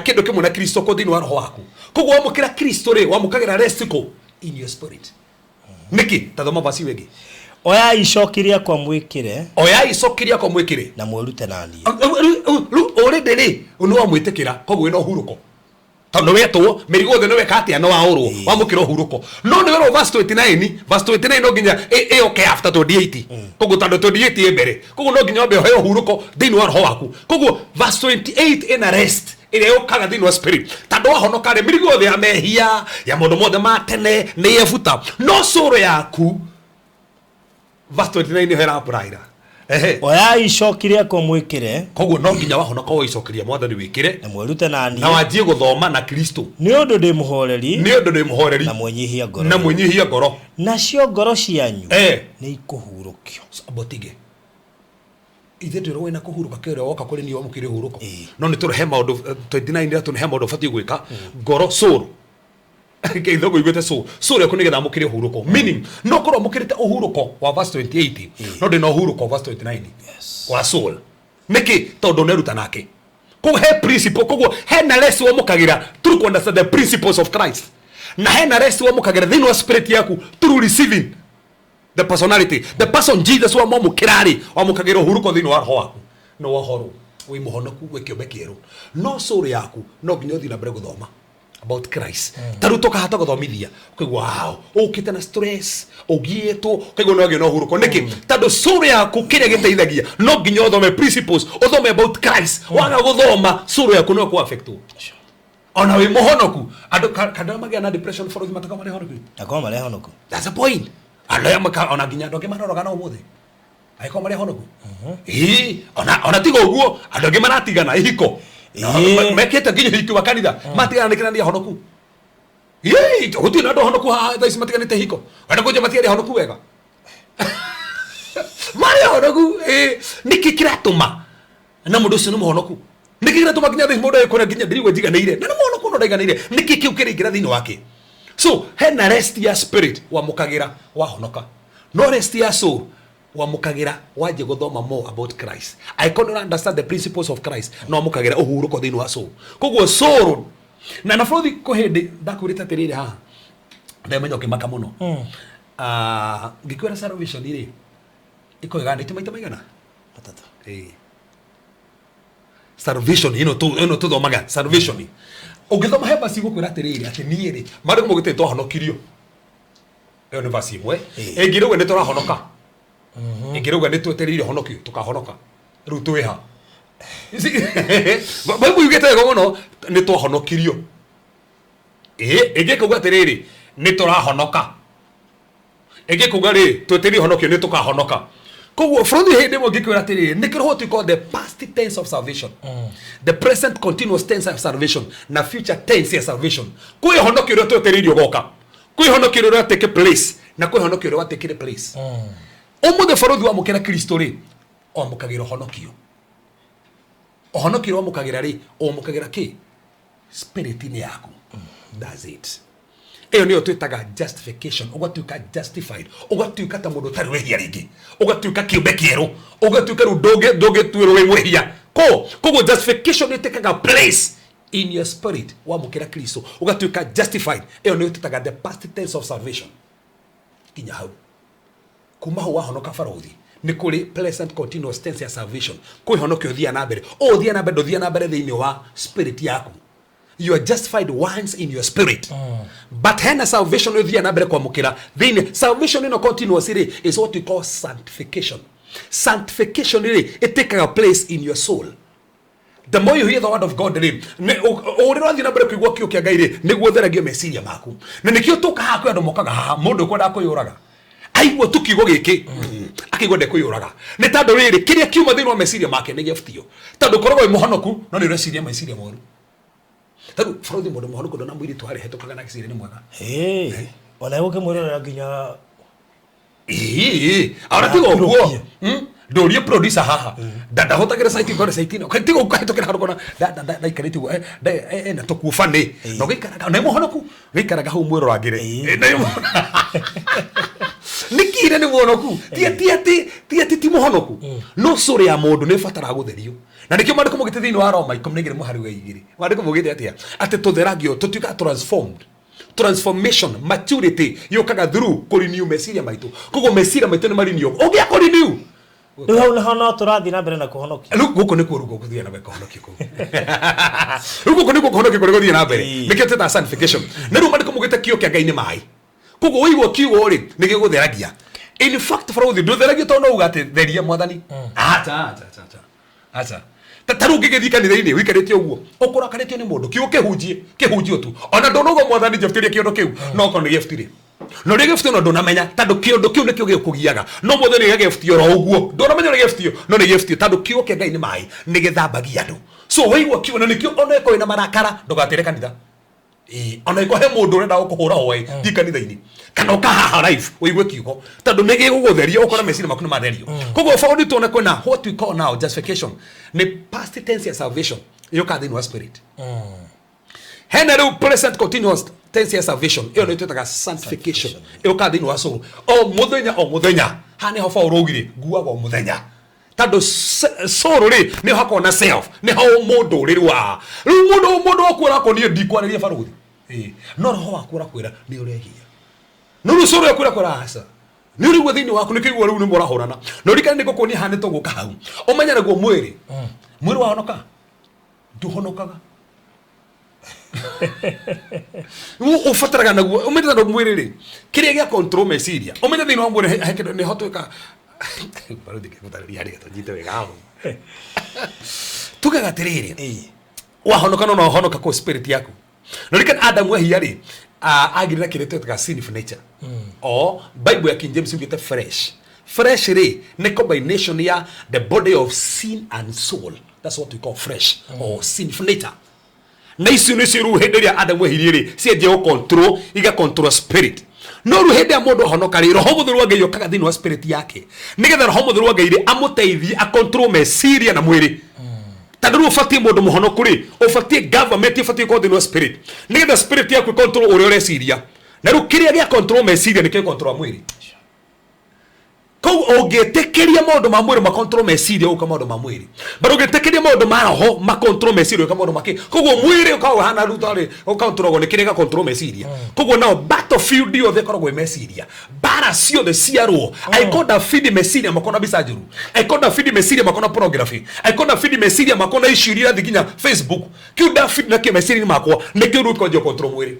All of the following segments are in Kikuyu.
Kĩndũ kĩmwe na Kristo kũ thĩinĩ wa roho waku. Koguo wamũkĩra Kristo rĩ, wamũkagĩra rest kũ? In your spirit. Nĩkĩ? Ta thoma verse ĩyo ĩngĩ. Oyai icoki rĩakwa mwĩkĩre. Oyai icoki rĩakwa mwĩkĩre. Na mwĩrute na niĩ. Rĩu already rĩ, nĩ wamwĩtĩkĩra, koguo wĩna ũhurũko. Tondũ nĩ wetwo, mĩrigo yothe nĩ weka atĩa? Nĩ waũrwo, wamũkĩra ũhurũko. No nĩ werwo verse 29, verse 29 no nginya ĩũke after 28. Koguo tondũ 28 ĩ mbere. Koguo no nginya wambe ũheo ũhurũko thĩinĩ wa roho waku. Koguo verse 28 ĩna rest ĩrĩa yũkaga thĩinĩ wa spirit. Tondũ wahonoka rĩ, mĩrigo yothe ya mehia, ya maũndũ mothe ma tene nĩ yebuta. No soul yaku, verse 29 nĩho ĩrapuraira. Ehe. Oyai icoki rĩakwa mwĩkĩre. Koguo no nginya wahonoka woe icoki rĩa Mwathani wĩkĩre. Na mwĩrute na niĩ. Na wanjie gũthoma na Kristo. Nĩ ũndũ ndĩ mũhoreri. Nĩ ũndũ ndĩ mũhoreri. Na mwĩnyihia ngoro. Na mwĩnyihia ngoro. Nacio ngoro cianyu. Eh. Nĩ ikũhurũkio. Amba ũtige. Ithe twĩrwo wĩna kũhurũka kĩ ũrĩa woka kũrĩ niĩ wamũkĩire ũhurũko. No nĩ tũrehe maũndũ 29 ĩratũ he maũndũ ũbatiĩ gwĩka. Ngoro soul. Ithe ũiguĩte soul. Soul yaku nĩgetha amũkĩre ũhurũko. Meaning no korwo amũkĩrĩte ũhurũko wa verse 28 no ndĩna ũhurũko wa verse 29 wa soul. Nĩkĩ? Tondũ ũneruta nake. Koguo he principle, koguo hena rest wamũkagĩra through to understand the principles of Christ. Na hena rest wamũkagĩra thĩinĩ wa spirit yaku through receiving the personality, the person Jesus. Wamwamũkĩra rĩ, wamũkagĩra ũhurũko thĩinĩ wa roho waku, no wohorwo, wĩ mũhonoku, wĩ kĩũmbe kĩerũ. No soul yaku no nginya ũthiĩ na mbere gũthoma about Christ. Ta rĩu tũkahota gũthomithia, ũkaigua wow, ũkĩte na stress, ũgiĩtwo, ũkaigua no wagĩa na ũhurũko. Nĩkĩ? Tondũ soul yaku kĩrĩa gĩteithagia no nginya ũthome principles, ũthome about Christ. Waga gũthoma, soul yaku no ĩkũ affectwo ona wĩ mũhonoku. Andũ andũ arĩa magĩa na depression for mataka marĩ honoku. Akorwo marĩ honoku. That's the point. Andũ aya ona nginya andũ angĩ maroroga na ũmũthĩ angĩkorwo marĩ honoku. Ĩĩ, ona tiga ũguo, andũ angĩ maratigana ihiko. Mekĩte nginya ũhiki wa kanitha, matigana nĩ kĩrania honoku. Ĩĩ, gũtirĩ na andũ honoku haha thaa ici matiganĩte ihiko. Wenda kũnjia matiarĩ honoku wega? Marĩ honoku. Ĩĩ, nĩkĩ kĩratũma na mũndũ ũcio nĩ mũhonoku? Nĩkĩ kĩratũma nginya thaa ici mũndũ agĩkwĩra nginya ndĩrigua njiganĩire na nĩ mũhonoku no ndaiganĩire? Nĩkĩ kĩu kĩraingĩra thĩinĩ wake? So hena rest ya spirit wamũkagĩra wahonoka, no rest ya soul wamũkagĩra wanjia gũthoma more about Christ. Angĩkorwo nĩ ũra understand the principles of Christ, no wamũkagĩra ũhurũko thĩinĩ wa soul. Koguo soul na bũrũri kũ hĩndĩ ndakwĩrĩte atĩrĩrĩ haha, ndamenya ũkĩmaka mũno. Ah, ngĩkwĩra salvation rĩ ĩkoiganĩtio maita maigana? Matatũ. Ĩĩ. Salvation ĩno ĩno tũthomaga salvation, ũngĩthoma he verse igũkwĩra atĩrĩrĩ, atĩ niĩ rĩ, maandĩko maugĩte twahonokirio. Ĩyo nĩ verse ĩmwe. Ĩngĩ rĩu nĩ tũrahonoka, ĩngĩ rĩu nĩ twetereire honokio tũkahonoka. Rĩu twĩha Bible yugĩte wega mũno nĩ twahonokirio. Ĩĩ, ĩngĩ ĩkauga atĩrĩrĩ, nĩ tũrahonoka. Ĩngĩ kuga rĩ, twetereire honokio, nĩ tũkahonoka. Koguo bũrũri hĩndĩ ĩmwe ngĩkwĩra atĩrĩrĩ, nĩ kĩrĩ what we call the past tense of salvation, the present continuous tense of salvation na future tense ya salvation. Kwĩ honokio ũrĩa twetereire ũgoka, kwĩ honokio ũrĩa take place, na kwĩ honokio ũrĩa watekire place. Ũmũthĩ bũrũri wamũkĩra Kristo rĩ, wamũkagĩra ũhonokio. Ũhonokio ũrĩa wamũkagĩra rĩ, ũmũkagĩra kĩ spirit-inĩ yaku. That's it. Ĩyo nĩyo twĩtaga justification. Ũgatuĩka justified, ũgatuĩka ta mũndũ ũtarĩ wehia rĩngĩ, ũgatuĩka kĩũmbe kĩerũ, ũgatuĩka rĩu ndũngĩtuĩrwo wĩ mwĩhia. Ko koguo justification ĩtĩkaga place in your spirit. Wamũkĩra Kristo ũgatuĩka justified. Ĩyo nĩyo twĩtaga the past tense of salvation. Nginya hau, kuma hau wahonoka barothi, nĩ kũrĩ present continuous tense ya salvation. Kwĩ honokio ũthiaga na mbere, ũũ ũthiaga na mbere, ndũthiaga na mbere thĩinĩ wa spirit yaku. You are justified once in your spirit, but hena salvation ũthiaga na mbere kwamũkĩra thĩinĩ. Salvation ĩno continuous rĩ is what we call sanctification. Sanctification rĩ, it take place in your soul. The more you hear the word of God rĩ, ũrĩa ũrathiĩ na mbere kũigua kiugo kĩa Ngai rĩ, nĩguo ũtheragio meciria maku. Na nĩkĩo tũka haha, kwĩ andũ mokaga haha, mũndũ ũkwendaga kwĩyũraga aigua tu kiugo gĩkĩ, akaigua ndekwĩyũraga, nĩ tondũ rĩrĩ kĩrĩa kiuma thĩinĩ wa meciria make nĩ gĩabutio. Tondũ ũkoragwo wĩ mũhonoku no nĩ ũreciria meciria moru. Tarĩu bũrũri, mũndũ mũhonoku ndona mũirĩtu harĩa hetũkaga na gĩcirĩ nĩ mwega. Ĩĩ, ona gũkĩmwĩrorera nginya. Ĩĩ, ona tiga ũguo. Ndũrie producer haha. Ndahũthagĩra site ngore site ĩno. Tiga ũkahĩtũkĩra handũ kona ndaikarĩte ũguo, ena tũkuo funny. Na ũgĩikaraga na mũhonoku, gĩikaraga hau mwĩrorangĩre. Nĩkĩire nĩ mũhonoku? Ti ati ati ti ati ti mũhonoku, no soul ya mũndũ nĩ ĩbataraga gũtherio. Na nĩkĩo maandĩko maugĩte thĩinĩ wa Roma 12 mũhari wa 2, maandĩko maugĩte atĩa? Atĩ tũtheragio, tũtuĩkaga transformed. Transformation, maturity yũkaga through kũrenew meciria maitũ. Koguo meciria maitũ nĩ marenew. Ũngĩa kũrenew Rĩu hau naho no tũrathiĩ na mbere na kũhonokia. Rĩu gũkũ nĩkuo rĩu gũgũthiĩ na mbere kũhonokio kũu. Rĩu gũkũ nĩkuo kũhonokio kũrĩa gũthiĩ na mbere. Nĩkĩo twĩtaga sanctification. Na rĩu maandĩko maugĩte kiugo kĩa Ngai nĩ maĩ. Koguo waigua kiugo rĩ, nĩ gĩgũtheragia. In fact, barũthi, ndũtheragio tondũ no uga atĩ theria Mwathani. Acha, acha, acha, acha. Acha. Ta rĩu ũngĩgĩthiĩ kanitha-inĩ ũikarĩte ũguo, ũkũrakarĩtio nĩ mũndũ, kiugo kĩhunjie, kĩhunjio tu. Ona ndũnauga Mwathani njebutĩria kĩondo kĩu, no okorwo nĩ gĩebutire. No rĩrĩa gĩbutio no ndũnamenya, tondũ kĩondo kĩu nĩkĩo gĩkũgiaga. No Mwathani oiga gĩbutio oro ũguo, ndũnamenya ũrĩa gĩbutio, no nĩ gĩbutio, tondũ kiugo kĩa Ngai nĩ maĩ, nĩ gĩthambagia andũ. So waigua kiugo, na nĩkĩo ona ĩkorwo wĩna marakara, ndũgatĩre kanitha. Ĩĩ, ona ĩkorwo he mũndũ ũrenda gũkũhũra hwaĩ, thiĩ kanitha-inĩ kana ũkahaha live ũigue kiugo, tondũ nĩ gĩgũgũtheria, ũkore meciria maku nĩ matherio. Koguo bũrũri tuone kwĩna what we call now justification, nĩ past tense ya salvation yũkaga thĩinĩ wa spirit. Hena rĩu present continuous tense ya salvation, ĩyo nĩ twĩtaga sanctification, ĩũkaga thĩinĩ wa soul o mũthenya o mũthenya. Haha nĩho Paul augire nguaga o mũthenya, tondũ soul rĩ nĩho hakoragwo na self, nĩho mũndũ ũrĩ rĩu haha. Rĩu mũndũ waku ũrakwo niĩ ndikwarĩria barũthi. Ĩĩ, no roho waku ũrakwĩra nĩ ũrehia. No rĩu soul yaku ĩrakwĩra aca, nĩ ũrĩguo thĩinĩ waku nĩkĩo igua rĩu nĩ mũrahũrana. Na ũririkane nĩ ngũkuonia haha nĩ tũgũka hau ũmenye naguo mwĩrĩ. Mwĩrĩ wahonoka ndũhonokaga. Rĩu ũbataraga naguo ũmenye tondũ mwĩrĩ rĩ kĩrĩa gĩa control meciria, ũmenye thĩinĩ wa mwĩrĩ he kĩndũ nĩho twĩka barũthi ngĩgũtarĩria harĩa tũnyite wega hau. Tugaga atĩrĩrĩ, wahonoka no honoka kũ spirit yaku. Na ririkana Adamu ehia rĩ, agire na kĩrĩa twĩtaga sinful nature. O Bible ya King James yugĩte flesh. Flesh rĩ nĩ combination ya the body of sin and soul. That's what we call flesh or sinful nature. Na icio nĩcio rĩu hĩndĩ ĩrĩa Adamu ehirie rĩ cianjia gũ control, iga control spirit. No rĩu hĩndĩ ĩrĩa mũndũ ahonoka rĩ, roho mũtheru wa Ngai okaga thĩinĩ wa spirit yake, nĩgetha roho mũtheru wa Ngai rĩ amũteithie a control meciria na mwĩrĩ. Tondũ rĩu ũbatiĩ mũndũ mũhonoku rĩ, ũbatiĩ government ĩbatiĩ gũkorwo thĩinĩ wa spirit, nĩgetha spirit yaku ĩ control ũrĩa ũreciria. Na rĩu kĩrĩa gĩa control meciria nĩkĩo gĩ control mwĩrĩ. Koguo ũngĩtĩkĩria maũndũ ma mwĩrĩ ma control meciria, ũgũka maũndũ ma mwĩrĩ. But ũngĩtĩkĩria maũndũ ma roho ma control meciria, ũgĩka maũndũ makĩ. Koguo mwĩrĩ ũkoragwo ũhana rĩu tarĩ ũcontrolagwo nĩ kĩrĩa gĩa control meciria. Koguo nao battlefield yothe ĩkoragwo ĩ meciria. Mbara ciothe ciarũo. Angĩkorwo ndabidi meciria makwa na mbica njũru, angĩkorwo ndabidi meciria makwa na pornography, angĩkorwo ndabidi meciria makwa na issue iria irathiĩ nginya Facebook, kĩu ndabidi nakĩo meciria-inĩ makwa nĩkĩo rĩu kĩanjia control mwĩrĩ.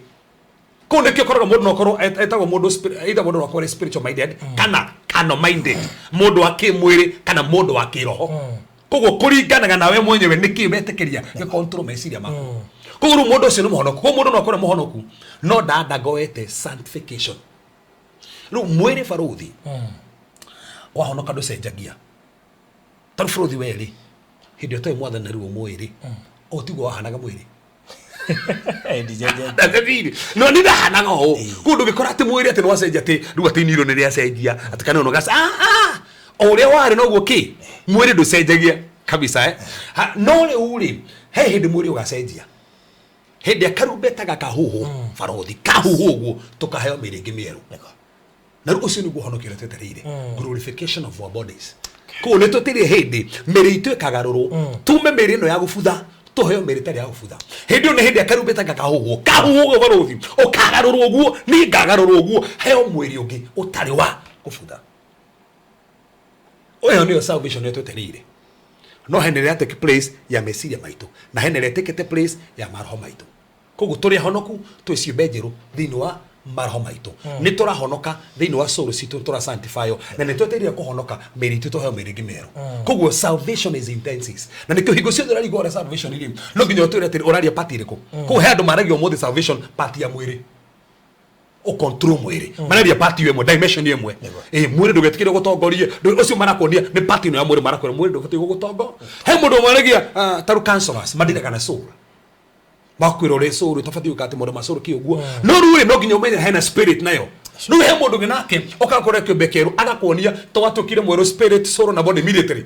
Kũu nĩkĩo ũkoraga mũndũ no akorwo etagwo mũndũ either mũndũ no akorwo arĩ spiritual minded kana carnal minded, mũndũ wa kĩmwĩrĩ kana mũndũ wa kĩroho. Koguo kũringanaga nawe mwenyewe nĩkĩ wetĩkĩria gĩ control meciria maku. Koguo rĩu mũndũ ũcio nĩ mũhonoku. Koguo mũndũ no akorwo mũhonoku no ndandagoete sanctification. Rĩu mwĩrĩ barũthi wahonoka ndũcenjagia. Tarĩu barũthi we rĩ, hĩndĩ ĩyo ũtarĩ mwathani na rĩu ũmũĩ rĩ, ũũ tiguo wahanaga mwĩrĩ? Ndathiri. No ni ndahanaga ũũ. Koguo ndũngĩkora atĩ mwĩrĩ atĩ nĩwacenjia, atĩ rĩu atĩ iniro nĩrĩacenjia, atĩ kana ũnogaca. Ah, ah. O ũrĩa warĩ noguo kĩ mwĩrĩ ndũcenjagia kabisa, eh? Ha, no rĩu rĩ he hĩndĩ mwĩrĩ ũgacenjia, hĩndĩ ya karumbeta gakahuhwo, barothi kahuhwo ũguo tũkaheo mĩrĩ ĩngĩ mĩerũ. Na rĩu ũcio nĩguo ũhonokio ũrĩa twetereire, glorification of our bodies. Koguo nĩ twetereire hĩndĩ mĩrĩ itũ ĩkagarũrwo, tume mĩrĩ ĩno ya gũbutha tũheo mĩrĩ ĩtarĩ ya gũbutha. Hĩndĩ ĩyo nĩ hĩndĩ ya karumbeta gakahuhwo, kahuhwo ũguo barothi ũkagarũrwo ũguo, niĩ ngagarũrwo ũguo heo mwĩrĩ ũngĩ ũtarĩ wa gũbutha. Ĩyo nĩyo salvation ĩrĩa twetereire. No hena ĩrĩa take place ya meciria maitũ na hena ĩrĩa ĩtekete place ya maroho maitũ. Koguo tũrĩ ahonoku, twĩ ciũmbe njerũ thĩinĩ wa maroho maitũ. Nĩ tũrahonoka thĩinĩ wa soul citũ, nĩ tũra sanctify na nĩ twetereire kũhonoka mĩĩrĩ itũ tũheo mĩĩrĩ ĩngĩ mĩerũ. Koguo salvation is intensive. Na nĩkĩo hingo ciothe ũrarigwo ũrĩa salvation rĩ, no nginya ũtwĩre atĩrĩ ũraria part ĩrĩkũ. Koguo he andũ maragia ũmũthĩ salvation part ya mwĩrĩ, ũcontrol mwĩrĩ, mararia part ĩyo ĩmwe, dimension ĩmwe. Ĩ mwĩrĩ ndũgetĩkĩre gũtongorie ũcio marakuonia nĩ part ĩno ya mwĩrĩ, marakwĩra mwĩrĩ ndũbatiĩ gũgũtongo. He mũndũ mwaragia tarĩu counselors mandiraga na soul, makwĩra ũrĩa soul ũtabatiĩ gwĩka atĩ maũndũ ma soul kĩ ũguo. No rĩu rĩ no nginya ũmenye hena spirit nayo. Rĩu he mũndũ ũngĩ nake ũkakora kĩũmbe kĩerũ, agakuonia twatuĩkire mwerũ spirit, soul na body immediately.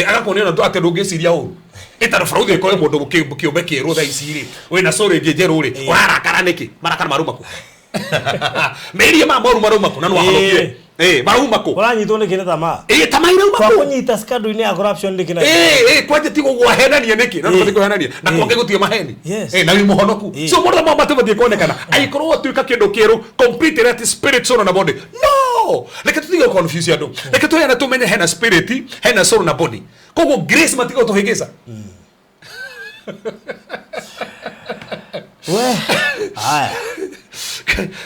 Agakuonia na atĩ ndũngĩciria ũru ĩtarĩ barũthi ĩkorwo mũndũ kĩũmbe kĩerũ thaa ici rĩ wĩna soul ĩngĩ njerũ rĩ, ũrarakara nĩkĩ? Marakara marauma kũ? Mĩria ma moru marauma kũ? Na nĩ wahonokire. Marauma kũ? Ũranyitwo nĩkĩ nĩ tamaa? Ĩ, tamaa irauma Kwa kũ? kũnyita scandal-inĩ ya corruption nĩkĩ na Ĩ, kwanja ti gũkwahenania nĩkĩ? Na ndũbatiĩ kũhenania na kwake gũtirĩ maheni. Yes. Na wĩ mũhonoku. So mũndũ tama matibatiĩ kuonekana angĩkorwo watuĩka kĩndũ kĩerũ complete that spirit, soul na body. No, reke tũtige confuse andũ, reke tũheane tũmenye hena spirit, hena soul na body. Koguo grace matige gũtũhĩngĩca. We haya.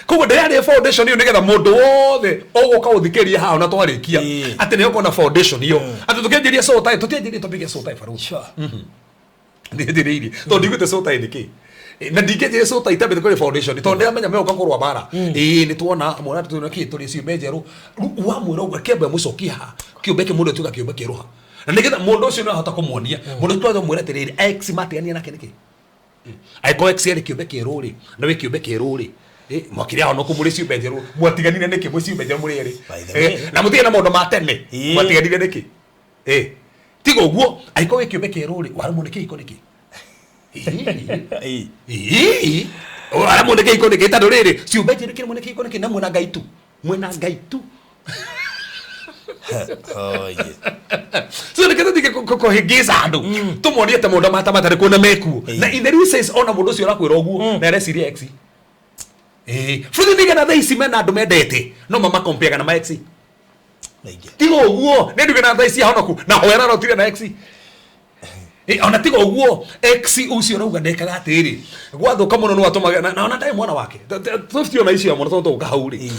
Koguo ndĩrarĩa foundation ĩyo nĩgetha mũndũ wothe ũgũka gũthikĩrĩria haha ona twarĩkia atĩ nĩ ũkona foundation ĩyo, atĩ tũkĩanjĩria soul tie, tũtianjĩrie topic ya soul tie, barũthi. Ndĩanjĩrĩirie tondũ ndigwĩte soul tie nĩkĩ. Na ndingĩanjĩria soul tie itambĩte kũrĩ foundation, tondũ ndĩramenya megũka kũrũa mbara. Ĩĩ, nĩ tuona mwana tũna kĩ tũrĩ ciũmbe njerũ. Rĩu wamwĩra ũguo, kĩambe mũcokie haha kĩũmbe kĩ mũndũ atuĩka kĩũmbe kĩerũ ha, na nĩgetha mũndũ ũcio nĩahota kũmuonia mũndũ ũcio mwĩra atĩrĩrĩ, ex matigania nake nĩkĩ? Angĩkorwo ex arĩ kĩũmbe kĩerũ rĩ, na wĩ kĩũmbe kĩerũ rĩ, mwakĩrĩ ahonoku mũrĩ ciũmbe njerũ, mwatiganire nĩkĩ mwĩ ciũmbe njerũ mũrĩ erĩ? By the way. Na mũtige na maũndũ ma tene. Mwatiganire nĩkĩ? Tiga ũguo, angĩkorwo wĩ kĩũmbe kĩerũ rĩ, waremwo nĩ kĩhiko nĩkĩ? Ĩĩ, waremwo nĩ kĩhiko nĩkĩ? Tondũ rĩrĩ, ciũmbe njerũ kĩremwo nĩ kĩhiko nĩkĩ? Na mwĩna Ngai tu, mwĩna Ngai tu. Oh, yeah. So reke tũtige kũhĩngĩca andũ, tũmonie atĩ maũndũ mata matarĩ kuo na mekuo. Na in the real sense, ona mũndũ ũcio ũrakwĩra ũguo na areciria ex, bũrũri nĩgetha thaa ici mena andũ mendete no mamakompeaga na ma ex. Naingĩ. Tiga ũguo, nĩ nduge na thaa ici ahonoku na hoera rotire na ex. Ona tiga ũguo, ex ũcio ũrauga ndekaga atĩrĩ, gwathũka mũno no atũmaga na ona ndarĩ mwana wake tũbiti ona icio mũno tondũ tũgũka hau rĩ,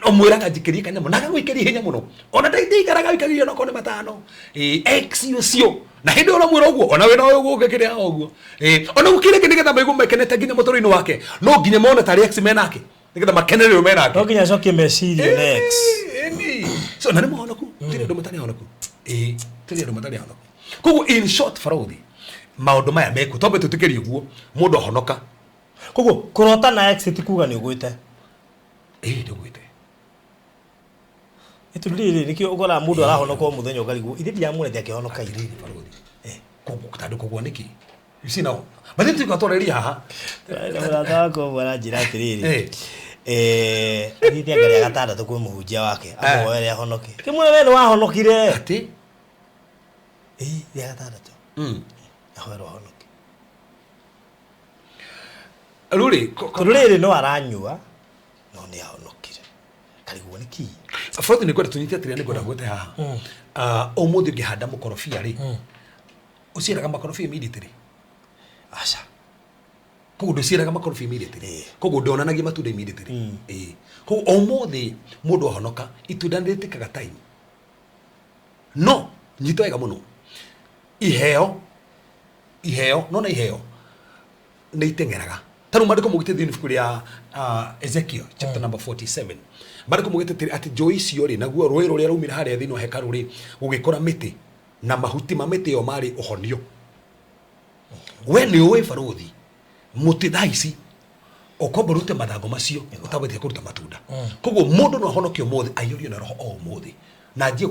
ũmwĩraga njikĩrie kanyamũ na agagũikĩria ihenya mũno, ona ndikaraga ũikagĩria onokorwo nĩ matano. Ex ũcio na hĩndĩ ĩyo ũramwĩra ũguo, ona wĩna ũyũ gũgĩkĩrĩa ũguo. Ona gũkĩrĩ kĩ nĩgetha maigue makenete nginya mũtũrĩre-inĩ wake, no nginya mone tarĩ ex menake nĩgetha makenerere ũyũ menake. No nginya acokie meciria nĩ ex. Ĩni. So na nĩ mũhonoku, tũrĩ andũ matarĩ ahonoku. Ĩĩ, tũrĩ andũ matarĩ ahonoku. Koguo in short, barũthi, maũndũ maya mekuo, twambe twĩtĩkĩrie ũguo, mũndũ ahonoka. Koguo kũrota na ex ti kuga nĩ ũgwĩte. Ĩĩ, ndũgwĩte. Ĩtũ rĩrĩ nĩkĩo ũkoraga mũndũ arahonoka o mũthenya ũkarigwo ithe ndiamuonete akĩhonoka ira. Atĩrĩrĩ barũthi, tondũ kũgwa nĩkĩ? You see now, but then tuka twareria haha. Mũrata wakwa ũmwe aranjĩra atĩrĩrĩ, athiĩte anga rĩa gatandatũ kwĩ mũhunjia wake amũhoere ahonoke. Kĩmwĩra we nĩ wahonokire. Atĩ? Ĩĩ, rĩa gatandatũ. Ahoerwo ahonoke. Rĩu rĩ, Tondũ rĩrĩ no aranyua no nĩ ahonokire. Karigwo nĩ kĩ? Bũrũri nĩ ngwenda tũnyite atĩrĩrĩ, nĩ ngwenda gwete haha. Ũmũthĩ ũngĩhanda mũkorobia rĩ, ũciaraga makorobia immediately? Aca. Koguo ndũciaraga makorobia immediately. Koguo ndonanagia matunda immediately. Koguo ũmũthĩ mũndũ ahonoka, itunda nĩ rĩtĩkaga time. No nyita wega mũno, iheo, iheo, nona iheo nĩ iteng'eraga. Ta rĩu maandĩko maugĩte thĩinĩ ibuku rĩa Ezekiel chapter number 47, maandĩko maugĩte atĩ njũĩ icio rĩ, naguo rũĩ rũrĩa raumire harĩa thĩinĩ wa hekarũ rĩ, gũgĩkũra mĩtĩ na mahuti ma mĩtĩ ĩyo marĩ ũhonio. We nĩ ũĩ barũthi, mũtĩ thaa ici ũkomba ũrute mathango macio ũtabatiĩ kũruta matunda. Koguo mũndũ no ahonokio ũmũthĩ, aiyũrio na roho o ũmũthĩ na anjie